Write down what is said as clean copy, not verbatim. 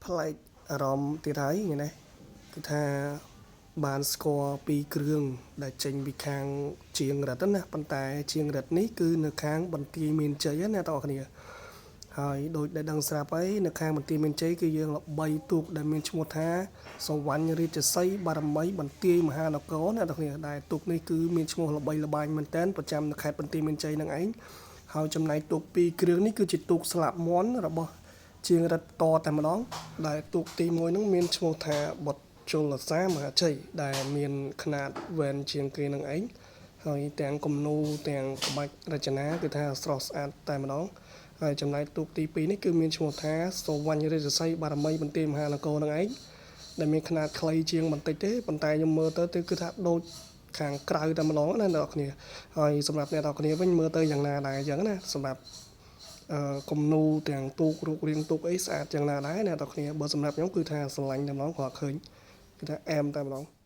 ប្លែកអារម្មណ៍ទៀតហើយថ្ងៃនេះគឺថាបានស្គាល់ពីគ្រឿងដែលចេញពីខាងជាងរិទ្ធណាប៉ុន្តែជាងរិទ្ធនេះគឺនៅខាងបន្ទាយមានជ័យណាអ្នកទាំងអស់គ្នាហើយដោយដែលដឹងស្រាប់ហើយនៅខាងបន្ទាយមានជ័យគឺយើងល្បីទូកដែលមានឈ្មោះថាសវណ្ណរាជសីហ៍បារមីបន្ទាយមហានគរអ្នកទាំងអស់គ្នាដែលទូកនេះគឺមានឈ្មោះល្បីល្បាញមែនទែនប្រចាំនៅខេត្តបន្ទាយមានជ័យនឹងឯងហើយចំណែកទូកពីរគ្រឿងនេះគឺជាទូកស្លាបមន់របស់ ជាងរិទ្ធតតែម្ដងដែលទូកទី1ហ្នឹងមានឈ្មោះថាបុត្រជលសាមហាជ័យដែលមានຂະຫນាតវែងជាងគេនឹងឯងហើយទាំងគំនូរទាំងក្បាច់រចនាគឺថាស្រស់ស្អាតតែម្ដងហើយចំណែកទូកទី2នេះគឺមានឈ្មោះថាសវណ្ណរាជសីហ៍បារមីបន្ទាយមហានគរនឹងឯងដែលមានຂະຫນាតខ្លីជាងបន្តិចទេប៉ុន្តែខ្ញុំមើលទៅទៅគឺថាដូចខាងក្រៅតែម្ដងណាអ្នកនរគ្នាហើយសម្រាប់អ្នកនរគ្នាវិញមើលទៅយ៉ាងណាដែរអញ្ចឹងណាសម្រាប់ អឺគំនូរទាំងទូករូបរាងទូកអីស្អាតយ៉ាងណាដែរអ្នកនរគ្នាបើសម្រាប់ខ្ញុំគឺថាស្រឡាញ់តែម្ដងគ្រាន់ឃើញគឺថាអែមតែម្ដង។